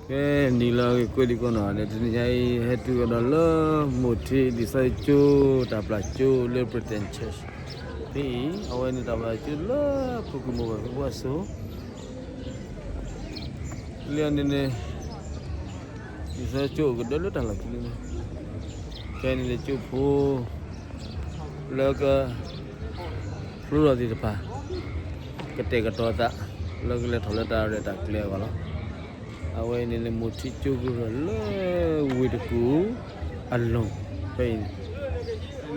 ကဲ နံၤလၢအဂ့ၤ ကွဲးဒံးကိးနီၢ်ဂၤဒဲး တနံၤညါအံၤ ဟဲတုၤကဒီးလၢ မိၢ်ထံးဒံးစၢကၠိ တၢ်ပျၢ်ကၠိလၢ Brethren Church ဖဲအံၤ အဝဲန့ၣ်တၢ်ပျၢ်ကၠိလၢ ပကမူၤဘၣ်ဖဲပှၤစိၤ လၢန့ၣ်န့ၣ် ဒံးစၢကၠိကဒၢလၢတၢ်လီၢ်ခံန့ၣ် ခဲအံၤန့ၣ်လၢကၠိဖိ လၢက ဖျိထီၣ်သ့ၣ်တဖၣ် ကတဲာ်ကတီၤသး လၢကလဲၤထီၣ်လၢတၢ်ရဲၣ်တၢ်ကျဲၤအဂီၢ်လီၤ. အဝဲအံၤန့ၣ်န့ၣ် မိၢ်ထံးကၠိကရၢၢ်လၢဝ့ၢ်တကူၣ်အလိၤ ဖဲအံၤ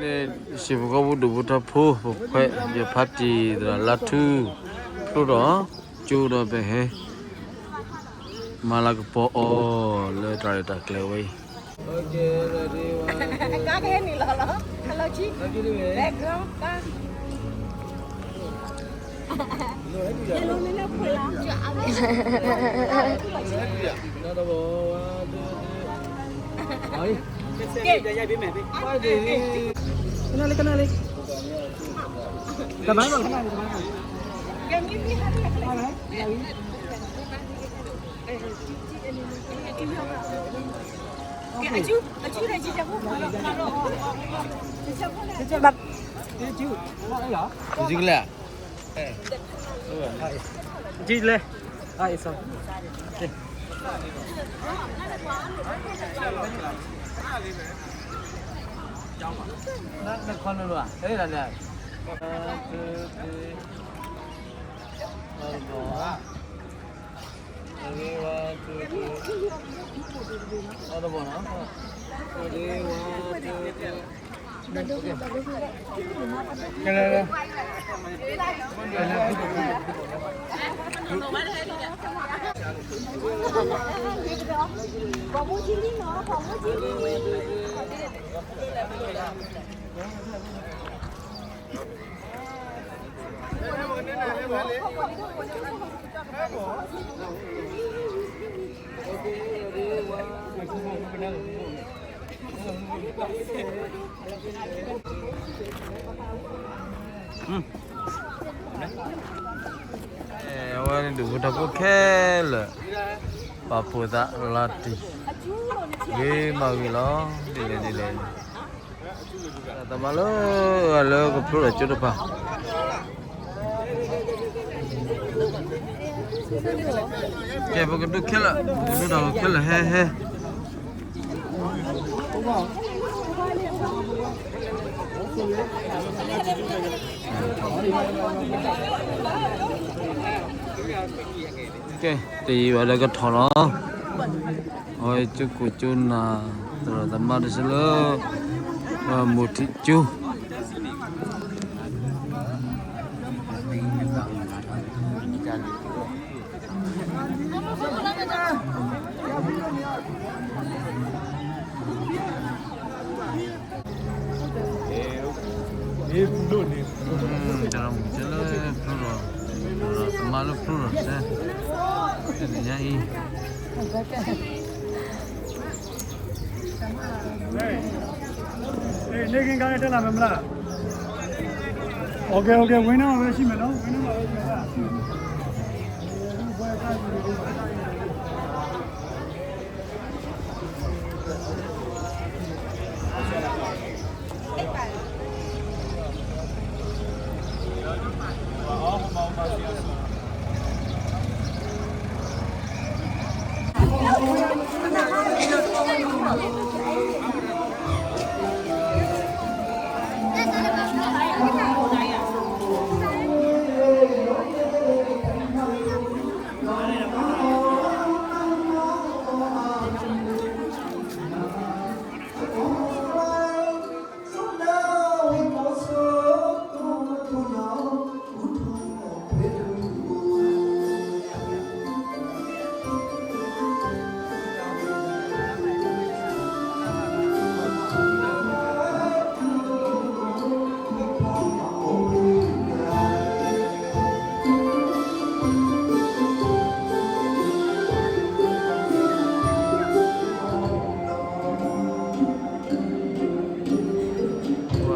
န့ၣ် စံးပကီၢ်ပူၤဒိၣ်ဖိထီဖိ ပခွဲး ယဖါတံၢ်သရၣ်လါထူ ဖျိထီၣ်ကၠိဒီးပဟဲ မၤလၤကပီၤအီၤလၢတၢ်ရဲၣ်တၢ်ကျဲၤဝဲအံၤ ကလဲၣ် ကလဲၣ် နခီနူာ်လီၤ တဲဒၣ်လဲၣ် အီတဘီနီၤ ကလဲၣ် အဝဲန့ၣ်ဒိၣ်ဖိထီဖိခဲလၢာ် ပာ်ဖှိၣ်သးလီၤတံၢ် ဂ့ၤမးဂ့ၤလီၤ ဒ်လဲၣ်ဒ်လဲၣ် တၢ်မၤလၢ အလၢကဖျိထီၣ်ကၠိတဖၣ် ကဲ ပကဒိးခဲလၢာ် ပကဒိးတၢ်ဂီၤခဲလၢာ် ဟဲ ဟဲ ကဲ တယံာ်ဘၣ်ဒီးကထီၣ်လီၤ. အဝဲကၠိခိၣ်ကၠိနၢ် သရၣ်သမါတစုလၢ မိၢ်ထံးကၠိ တၢ်မူကၠိလၢဖျိထီၣ် သရၣ်သမါလၢဖျိထီၣ်စဲ တနံၤညါအံၤ န့ၣ်က့ၤကါန့ၣ် တဲလၢ်မဲာ်မလား OK OK ဝဲန့ၣ်ဝဲ ရှိမယ်နော် ဝဲန့ၣ်ဝဲ ရှိမယ်နော်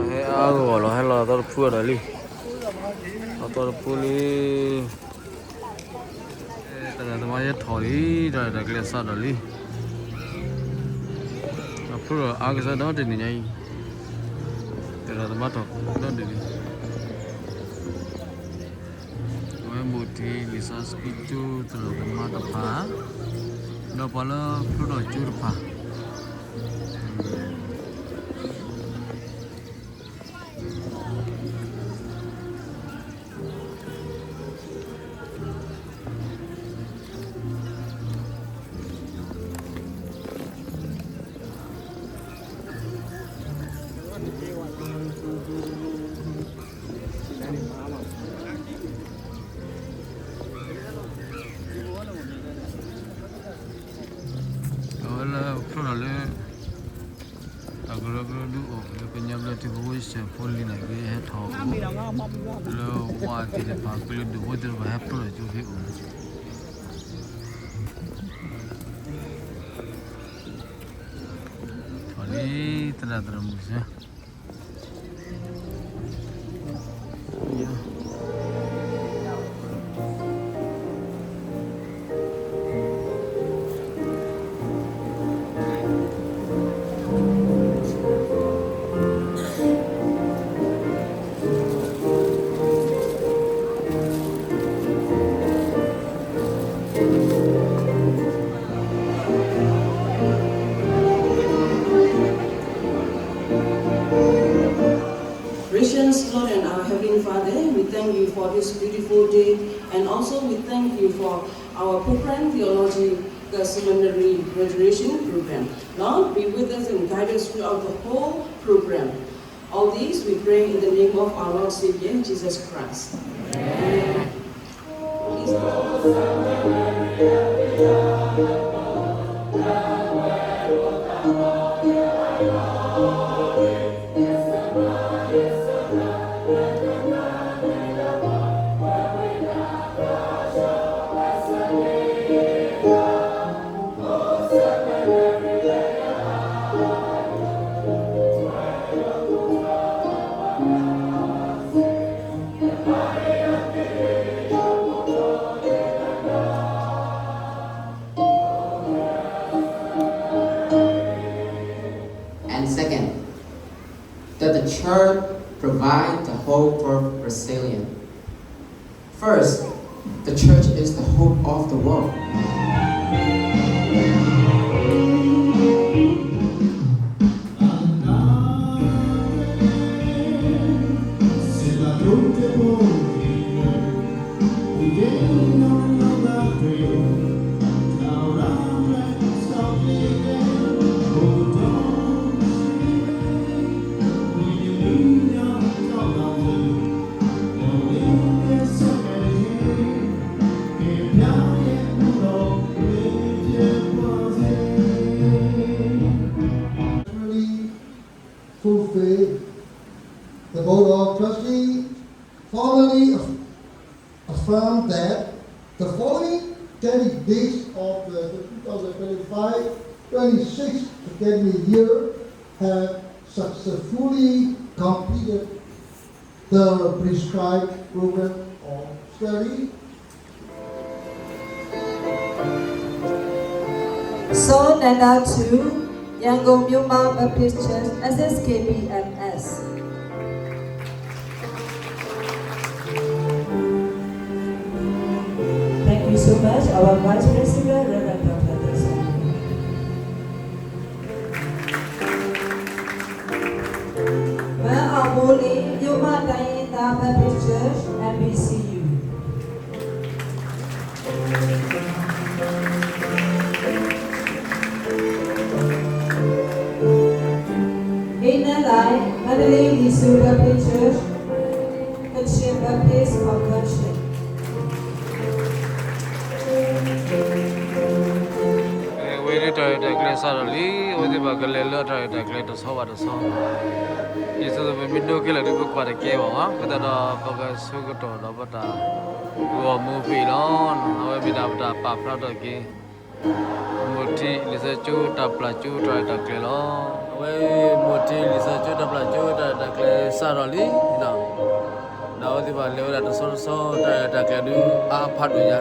ဟဲအါဂီၢ်လီၤ ဟဲလီၤသီတဖုဒီးလံ လီၤသီတဖုလံ တဂၤတ ယဲထီၣ်လံ, တၢ်ရဲၣ်တၢ်ကျဲၤစးထီၣ်လံ, အဖျိထီၣ်အါကစီဒီတနံၤညါအံၤ, သရၣ်သမါထီၣ်ဒီဒူၣ်လံ. အဝဲမိၢ်ထံးလံာ်စီဆှံကၠိသရၣ်သမါတဖၣ်, ဒီးပှၤလၢဖျိထီၣ်ကၠိတဖၣ် အဝဲလၢဖျိထီၣ်လၢ တၢ်ကရၢကရိဒုးအိၣ်လၢကညီဘျၢထံဖိကီၢ်ဖိစဲးဖိလံၤန့ၣ်က့ ဟဲထီၣ်အိၣ် လၢဝါသ့ၣ်တဖၣ် ကလုာ်ဒူၣ်ဖိသ့ၣ်တဖၣ်ဟဲဖျိထီၣ်ကၠိဖဲအိၣ်န့ၣ် ထီၣ်လံ သရၣ်သရၣ်မုၣ်စၢၤ Gracious Lord and our Heavenly Father, we thank you for this beautiful day, and also we thank you for our program, Theological Seminary Graduation Program. Lord, be with us and guide us throughout the whole program. All these we pray in the name of our Lord Savior, Jesus Christ. Amen. And second, that the church provide the hope for resilience. First, the church is the hope of the world. Fulfill. The Board of Trustees formally aff-, affirm that the following candidates of the two thousand twenty-five twenty-six academic year have successfully completed the prescribed program of study. စီၤနန္ဒာထူး ရန်ကုန်မြို့မ Baptist Church, S S K B M S. Thank you so much, our Vice Principal, Reverend Doctor Dixon. မၢအီၣ်ဘိလ့ၣ် မြို့မ တိုင်းရင်းသား Baptist Church, M B C U. ဟ့ၣ်နၢလၢ် မန္တလေး လီဆူ Baptist Church, Kachin Baptist Convention. အဝဲဒၣ်တၢ်ရဲၣ်တၢ်ကျဲၤစးထီၣ်လံ, အဝဲသ့ၣ်ဘၣ်ကလဲၤလၢတၢ်ရဲၣ်တၢ်ကျဲၤတဆီဘၣ်တဆီ, ဒ်သိးပမ့ၢ်ဒိးက့ၤလီၤဒုး ပကွၢ်တကဲဘၣ်ဝဲ, ကသးဒီးပကဆၢကတီၢ်ဒီးပတၢ်ဂီၤမူဖဲအံၤလီၤ. အဝဲမ့ၢ်ဒၣ်ပတၢ်ပာ်ဖျါထီၣ်က့ၤ မိၢ်ထံးလံာ်စီဆှံကၠိ တၢ်ပျၢ်ကၠိ တၢ်ရဲၣ်တၢ်ကျဲၤလီၤ. အဝဲမိၢ်ထံးလံာ်စီဆှံကၠိ တၢ်ပျၢ်ကၠိ တၢ်ရဲၣ်တၢ်ကျဲၤစးထီၣ်လံ, ဒီးအဝဲသ့ၣ်ဘၣ်လဲၤဝဲဒၣ်တဆီတဆီ တၢ်ရဲၣ်တၢ်ကျဲၤဒုးအါဖးဒိၣ်ညါ,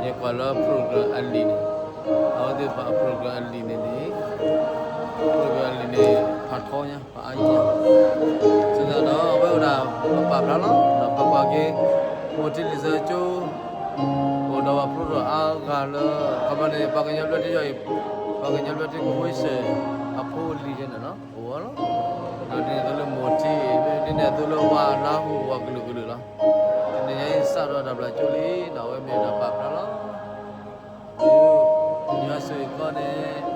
ယကွၢ်လၢ program အလံာ်န့ၣ်, အဝဲသ့ၣ်တဖၣ် program အလံာ်န့ၣ်န့ၣ်, program အလံာ်န့ၣ် ဖးထီညါ ဖးအါညါ, စံးသးဒီးအဝဲအိၣ်ဒၣ် ပပာ်ဖျါလီၤ. ဒီးပကွၢ်က့ၤ မိၢ်ထံလံာ်စီဆှံကၠိ အိၣ်ဒီးပှၤဖျိထီၣ်အါဂၤလၢ ခီပညီန့ၣ် ပှၤကညီဘျၢထံယီၤအံၤ, ပှၤကညီဘျၢထံ ကဝ့ၢ်စဲး အဖိအလံၤန့ၣ်လီၤ အိၣ်လီၤ. ဒီးဒ်န့ၣ်အသိးလၢမိၢ်ထံအံၤ ဒ်န့ၣ်အသိးလၢပှၤလါဟူဝဲကလုာ်ကလုာ်လီၤ. တနံၤညါအံၤစးထီၣ်တၢ်ဘျုးကၠိလံ ဒီးအဝဲမ့ၢ်ဒၣ်ပာ်ဖျါလီၤ. ယွၤဆိၣ်ဂ့ၤကီးန့ၣ်